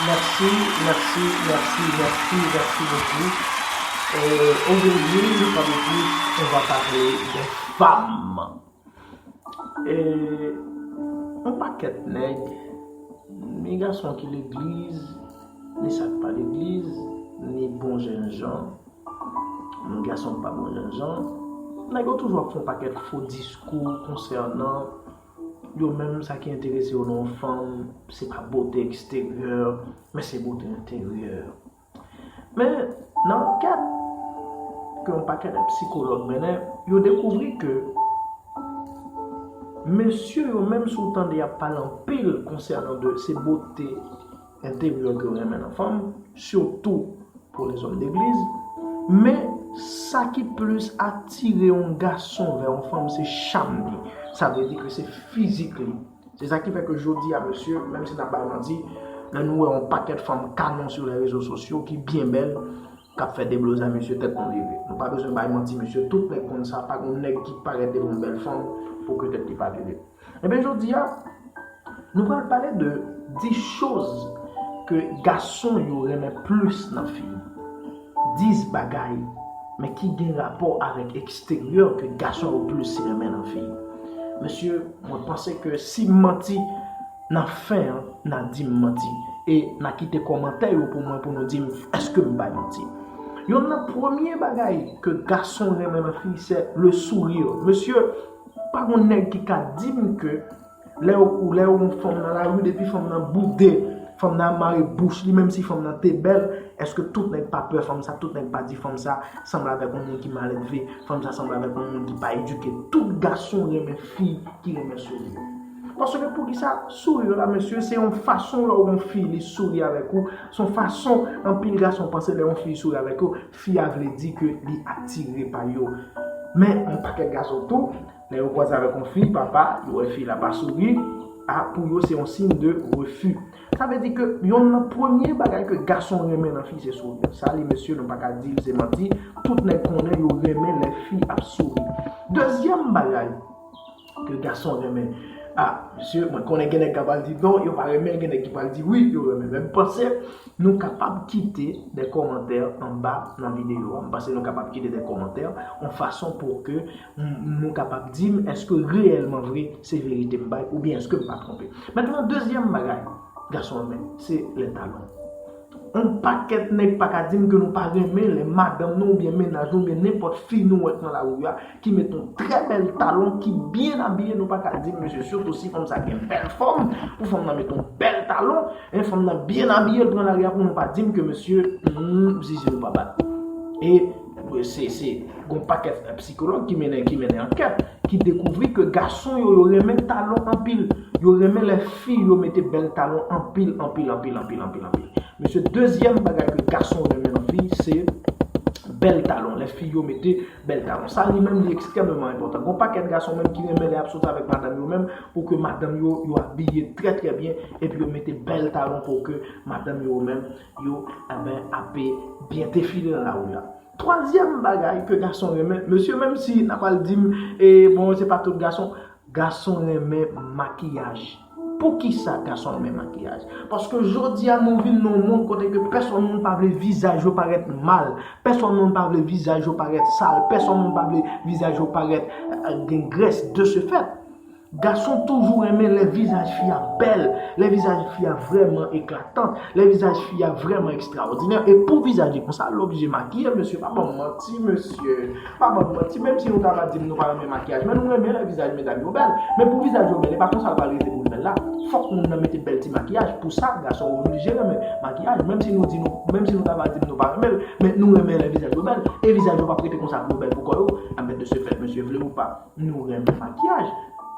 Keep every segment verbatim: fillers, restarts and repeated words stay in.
Merci, merci, merci, merci, merci beaucoup. Euh, aujourd'hui, une fois de plus, on va parler des femmes. E yon pakèt nèg, ni gason ki legliz, ni sa k pa legliz, ni bon jènjan, ni gason k pa bon jènjan, nèg yo toujou ap fè yon pakèt fo diskou konsènan yo menm, sa ki enterese yo nan yon fanm, se pa bote eksteryè, men se bote enteryè. Men, nan ankèt ke yon pakèt de psikològ mennen, yo dekouvri ke mesye yo menm, si w tande y ap pale anpil konsènan de se bote enteryè ke yo renmen nan fanm, sitou pou lèzòm legliz, men sa ki plis atire yon gason vè yon fanm, se cham li. Sa vle di ke se fizik li. Se sa ki fè ke jodi a, mesye, menm si n ap bay manti, lè nou wè yon pakèt fanm kanon sou lè rezo sosyo ki byen bèl, k ap fè deblozay, mesye, tèt nou leve. Nou pa bezwen bay manti, mesye, tout nèg konn sa, pa gen nèg ki parèt devan yon bèl fanm pou ke tèt li pa leve. Ebyen, jodi a, nou pral pale de dis choz ke gason yo renmen plis nan fi. Dis bagay, men ki gen rapò avèk eksteryè ke gason yo plis renmen nan fi. Mesye, mwen panse ke si m manti, nan fen an, n a di m manti. E n a kite kòmantè yo pou mwen, pou nou di m èske m bay manti. Youn nan premye bagay ke gason renmen nan fi, se le sourire. Mesye, pa gon nèg ki ka di m ke lè yo, lè yo wè yon fanm nan lari, depi fanm nan boude, fanm nan mare bouch li, menm si fanm nan te bèl, èske tout nèg pa pè fanm sa, tout nèg pa di fanm sa sanble avèk yon moun ki maledve, fanm sa sanble avèk yon moun ki pa edike? Tout gason renmen fi ki renmen souri. Paske poukisa? Souri la, mesye, se yon fason lè yon fi li souri avèk ou, se yon fason anpil gason panse lè yon fi souri avèk yo, fi a vle di ke li atire pa yo. Men yon pakèt gason tou, lè yo kwaze avèk yon fi, papa, yo wè fi la pa souri, a, pou yo se yon siy de refi. Sa vle di ke youn nan premye bagay ke gason renmen nan fi se souri. Sa li, mesye, nou pa ka di l se manti. Tout nèg konnen yo renmen lè fi ap souri. Dezyèm bagay ke gason renmen. A, mesye, mwen konnen gen nèg k ap al di non, yo pa renmen, gen nèg ki pral di wi, yo renmen. Men m panse nou kapab kite de kòmantè anba nan videyo a. M panse nou kapab kite de kòmantè yon fason pou ke m, nou kapab di m èske reyèlman vre se verite m bay oubyen èske m pa twonpe. Mentnan, dezyèm bagay gason renmen, se lè talon. Yon pakèt nèg pa ka di m ke nou pa renmen lè madanm nou oubyen mennaj nou oubyen nenpòt fi nou wè k nan lari a ki met yon trè bèl talon, ki byen abiye, nou pa ka di m, mesye, sitou si fanm sa gen bèl fòm, pou fanm nan met yon bèl talon, en, fanm nan byen abiye, l pran lari a pou nou pa di m ke, mesye, hmm, zizi nou pa bat. E se, se, gon pakèt psikològ ki mennen, ki mennen ankèt, ki dekouvri ke gason yo, yo renmen talon anpil. Yo renmen lè fi yo mete bèl talon anpil, anpil, anpil, anpil, anpil, anpil. Mesye, dezyèm bagay ke gason renmen nan fi, se bèl talon. Lè fi yo mete bèl talon. Sa li menm, li ekstrèmeman enpòtan. Gon pakèt gason menm ki renmen lè y ap soti avèk madanm yo menm, pou ke madanm yo, yo abiye trè, trè byen, epi yo mete bèl talon pou ke madanm yo menm, yo, enben, ape byen defile nan lari a. Twazyèm bagay ke gason renmen, mesye, menm si n ap al di m, e, bon, se pa tout gason, gason renmen makiyaj. Poukisa gason renmen makiyaj? Paske jodi a nou vin nan yon mond kote ke pèsonn moun pa vle vizaj yo parèt mal, pèsonn moun pa vle vizaj yo parèt sal, pèsonn moun pa vle vizaj yo parèt, euh, gen grès. De ce fait, gason toujou renmen lè vizaj fi a bèl, lè vizaj fi a vrèman eklatant, lè vizaj fi a vrèman ekstraòdinè. E pou vizaj li konsa, l oblije makiye, mesye, pa ban m manti, mesye. Pa ban m manti, menm si nou ta va di m nou pa renmen makiyaj, men nou renmen lè vizaj medam yo bèl. Men pou vizaj yo bèl, e pa konsa l pral rete pou l bèl la. Fòk moun nan mete bèl ti makiyaj. Pou sa, gason yo oblije renmen makiyaj. Menm si nou di nou, menm si nou ta va di m nou pa renmen l, men nou renmen lè vizaj yo bèl. E vizaj yo p ap rete konsa pou yo bèl pou kò yo. Enben, de ce fait, mesye, vle ou pa, nou renmen makiyaj.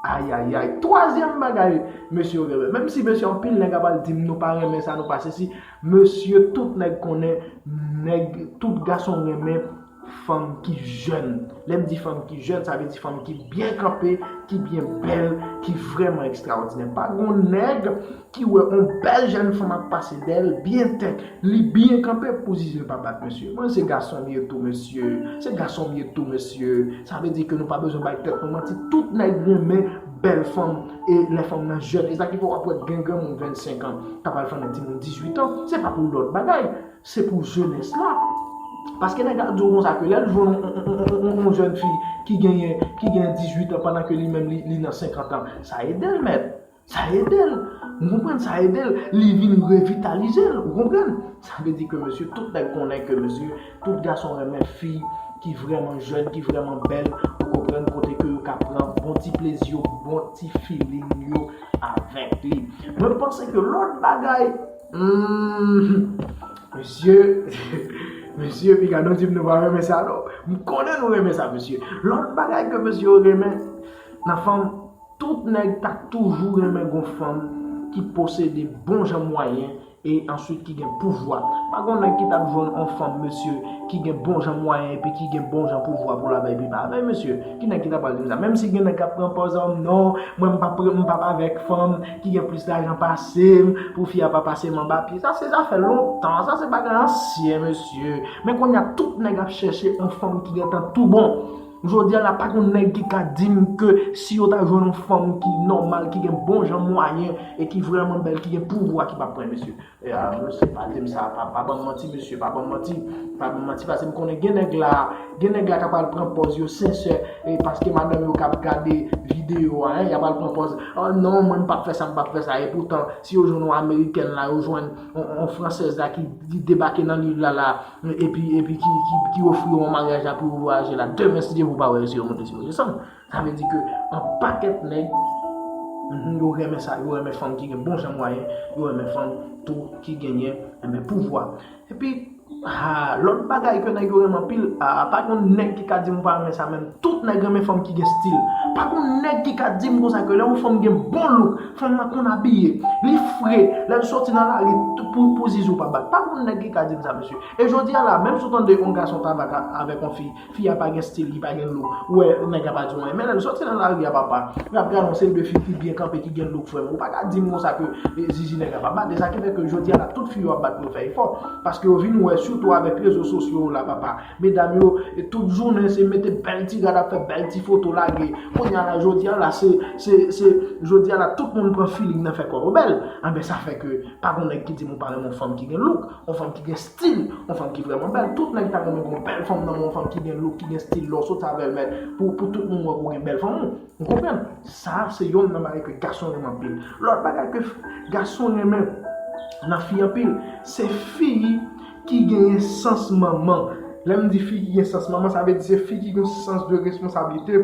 Ayayay. Twazyèm bagay, mesye yo renmen. Menm si, mesye, anpil nèg ap al di m nou pa renmen sa, nou pa sesi. Mesye, tout nèg konnen, nèg, tout gason renmen fanm ki jèn. Lè m di fanm ki jèn, sa vle di fanm ki byen kanpe, ki byen bèl, ki vrèman ekstraòdinè. Pa gon nèg ki wè yon bèl jèn fanm ap pase dèyè l, byen tèt, li byen kanpe pou zizi l pa bat, mesye. Mwen, se gason m ye tou, mesye. Se gason m ye tou, mesye. Sa vle di ke nou pa bezwen bay tèt nou manti. Tout nèg renmen bèl fanm e lè fanm nan jèn. E sa ki fè w ap wè gen granmoun vennsenk an k ap al fè nan timoun dizuit an. Se pa pou lòt bagay. Se pou jenès la. Paske nèg la di w konsa ke lè l jwenn yon, yon, yon, yon, yon jèn fi ki genyen, ki genyen dizuit an pandan ke li menm li, li nan senkant an, sa ede l, mèt. Sa ede l. Ou konprann? Sa ede l. Li vin revitalize l. Ou konprann? Sa vle di ke, mesye, tout nèg konnen ke, mesye, tout gason renmen fi ki vrèman jèn, ki vrèman bèl. Ou konprann? Kote ke yo ka pran bon ti plezi yo, bon ti feeling yo avèk li. Mwen panse ke lòt bagay, hmm, mesye, mesye, piga nou di m nou pa renmen sa, non. M konnen nou renmen sa, mesye. Lòt bagay ke mesye yo renmen nan fanm, tout nèg ta toujou renmen gon fanm ki posede bon jan mwayen e answit ki gen pouvwa. Pa gon nèg ki t ap jwenn on fanm, mesye, ki gen bon jan mwayen epi ki gen bon jan pouvwa pou l ap bay pipa avè l, mesye. Ki nèg ki ta pral di m sa? Menm si gen nèg k ap pran pòz, "Oh, non, mwen m p ap, m p ap avèk fanm ki gen plis lajan pase m, pou fi a pa pase m anba pye." Sa se zafè lontan, sa se bagay ansyen, mesye. Men kounye a, tout nèg ap chèche on fanm ki gentan tou bon. Jodi a la, pa gon nèg ki ka di m ke si yo ta jwenn yon fanm ki nòmal, ki gen bon jan mwayen e ki vrèman bèl, ki gen pouvwa, ki p ap pran, mesye. E, a, mesye, pa di m sa, pa, pa ban m manti, mesye, pa ban m manti, pa ban m manti, paske m konnen gen nèg la, gen nèg la k ap al pran pòz yo sensè, e paske madanm yo k ap gade videyo a, en, y ap al pran pòz, "Oh non, mwen m p ap fè sa, m p ap fè sa." E poutan, si yo jwenn yon amerikèn la, yo jwenn yon, yon fransèz la ki, ki debake nan liv la, la, epi, epi ki, ki, ki ofri yo yon maryaj la pou yo vwayaje la. Demen, si Dye vle, ou pa wè yo si yo monte sou resanm. Sa vle di ke yon pakèt nèg, mhm, yo renmen sa, yo renmen fanm ki gen bon jan mwayen, yo renmen fanm tou ki genyen, enben, pouvwa. Epi, ah, lòt bagay ke nèg yo renmen anpil, ah, pa gon nèg ki ka di m pa renmen sa, menm tout nèg renmen fanm ki gen stil. Pa gon nèg ki ka di m konsa ke lè yon fanm gen bon look, fanm nan konn abiye, li fre, lè l soti nan lari, pou, pou zizi w pa bat. Pa gon nèg ki ka di m sa, mesye. E jodi a la, menm si w tande yon gason t ap avèk yon fi, fi a pa gen stil, li pa gen look, ou wè nèg la pa di w anyen. Men lè l soti nan lari a, papa, l ap gade yon seri de fi ki byen kanpe, ki gen look, frè m. Ou pa ka di m konsa ke, e, zizi nèg la pa bat. E sa ki fè ke jodi a la, tout fi yo ap bat pou yo fè efò. Paske yo vin wè, sitou avèk rezo sosyo yo la, papa, medam yo, e, tout jounen se mete bèl ti rad, ap fè bèl ti foto lage. Kounye a la, jodi a la, se, se, se, jodi a la, tout moun pran feeling nan fè kò yo bèl. Anben, sa fè ke pa gon nèg ki di m ou pa renmen yon fanm ki gen look, yon fanm ki gen stil, yon fanm ki vrèman bèl. Tout nèg ta renmen gon bèl fanm nan men, yon fanm ki gen look, ki gen stil, lè w soti avè l, mèt, pou, pou tout moun wè ke w gen bèl fanm ou. Ou konprann? Sa, se yonn nan bagay ke gason renmen anpil. Lòt bagay ke f-, gason renmen nan fi anpil, se fi ki genyen sans manman. Lè m di fi ki gen sans manman, sa vle di se fi ki gen sans de responsablite.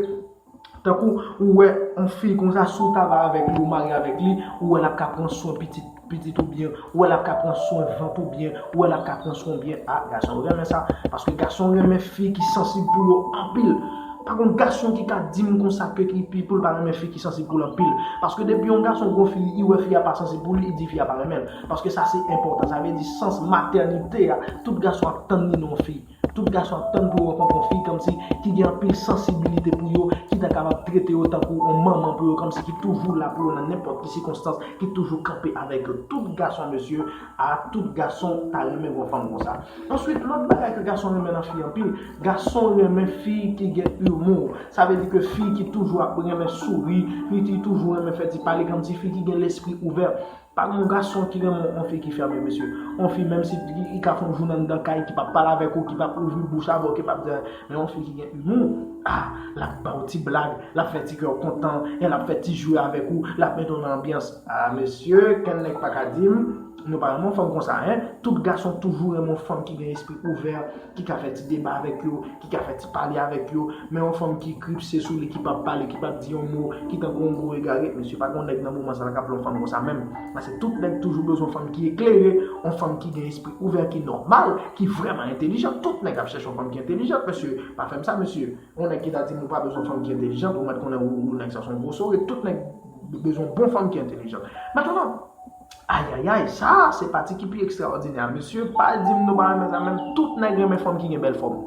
Tankou ou wè yon fi konsa, si w ta va avèk li, ou marye avèk li, ou wè l ap ka pran swen pitit, pitit ou byen, ou wè l ap ka pran swen vant ou byen, ou wè l ap ka pran swen w byen. A, gason renmen sa, paske gason renmen fi ki sansib pou yo anpil. Pa gon gason ki ka di m konsa ke ki pi pou l pa renmen fi ki sansib pou l anpil. Paske depi yon gason gon fi, li wè fi a pa sansib pou li, li di fi a pa renmen l. Paske sa se enpòtan, sa vle di sans matènite a, tout gason ap tann li nan yon fi. Tout gason ap tann pou yo rankontre yon fi kòmsi ki gen anpil sansibilite pou yo, ki ta kapab trete yo tankou yon manman pou yo, kòmsi ki toujou la pou yo nan nenpòt ki sikonstans, ki toujou kanpe avèk yo. Tout gason, mesye, a tout gason ta renmen yon fanm konsa. Answit, lòt bagay ke gason renmen nan fi anpil, gason renmen fi ki gen imou. Sa vle di ke fi ki toujou ap renmen souri, fi ki toujou renmen fè ti pale, kòmsi fi ki gen lespri ouvè. Pa gen yon gason ki renmen yon fi ki fèmen, mesye. Yon fi, menm si li, li ka fè yon jounen anndan kay, ki p ap pale avèk ou, ki p ap ouvri bouch avè w, ki p ap di, men yon fi ki gen imou, a, l ap ba w ti blag, l ap fè ti kè w kontan, e l ap fè ti jwe avèk ou, l ap mete w nan anbyans. A, mesye, kenn nèg pa ka di m, nou pa renmen yon fanm konsa, en. Tout gason toujou renmen yon fanm ki gen espri ouvè, ki ka fè ti deba avèk yo, ki ka fè ti pale avèk yo, men yon fanm ki kripse sou li, ki p ap pale, ki p ap di yon mo, ki tankou yon gwo egare, mesye, pa gen yon nèg nan moman sa la k ap vle yon fanm konsa menm. Paske tout nèg toujou bezwen yon fanm ki eklere, yon fanm ki gen espri ouvè, ki nòmal, ki vrèman entelijan. Tout nèg ap chèche yon fanm ki entelijan, mesye. Pa fè m sa, mesye. Yon nèg ki ta di m ou pa bezwen yon fanm ki entelijan, ou mèt konnen ou, ou nèg sa se yon gwo sore. Tout nèg bezwen yon bon fanm ki entelijan. Mentnan, ayayay, sa se pati ki pi ekstraòdinè a, mesye. Pa di m nou pa renmen sa, menm tout nèg renmen fanm ki gen bèl fòm.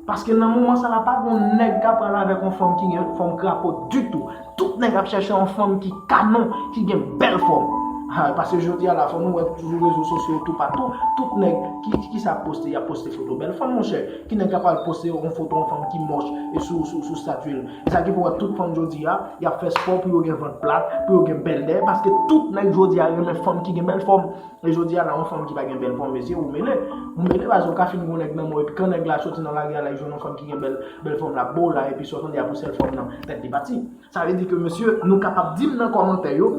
Paske nan moman sa la, pa gen yon nèg k ap pral avèk yon fanm ki gen fòm krapo ditou. Tout nèg ap chèche yon fanm ki kanon, ki gen bèl fòm. Ha, paske jodi a la, fò nou wè sou rezo sosyo toupatou, tout nèg ki, ki sa ap poste, y ap poste foto bèl fanm, monchè. Ki nèg k ap pral poste yon foto yon fanm ki mòch e sou, sou, sou stati l? E sa ki fè w wè tout fanm jodi a, y ap fè spò pou yo gen vant plat, pou yo gen bèl dèyè, paske tout nèg jodi a renmen fanm ki gen bèl fòm. E jodi a la, yon fanm ki pa gen bèl fòm, mesye, ou mele. Ou mele, paske ou ka fin gen yon nèg nan men w, epi kan nèg la soti nan lari a la, li jwenn yon fanm ki gen bèl, bèl fòm la, bo la, epi sa w tande a pou sèl fòm nan, tèt li pati. Sa vle di ke, mesye, nou kapab di m nan kòmantè yo,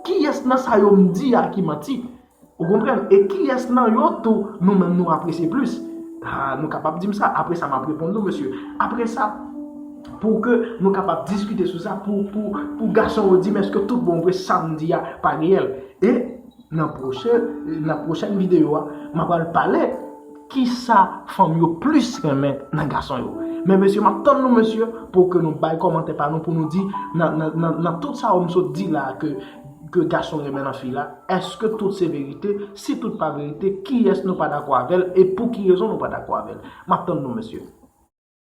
kiyès nan sa yo m di a ki manti? Ou konprann? E kiyès nan yo tou nou menm nou apresye plis? Ah, nou kapab di m sa. Apre sa, m ap reponn nou, mesye. Apre sa, pou ke nou kapab diskite sou sa, pou, pou, pou gason yo di m èske tout bon vre sa m di a pa reyèl. E nan pwochen, nan pwochèn videyo a, m ap pral pale kisa fanm yo plis renmen nan gason yo. Men mesye, m ap tann nou, mesye, pou ke nou bay kòmantè pa nou, pou nou di nan, nan, nan, nan tout sa yo m sot di la ke, ke gason renmen nan fi la, èske tout se verite? Si tout pa verite, kiyès nou pa dakò avè l e pou ki rezon nou pa dakò avè l? M ap tann nou, mesye.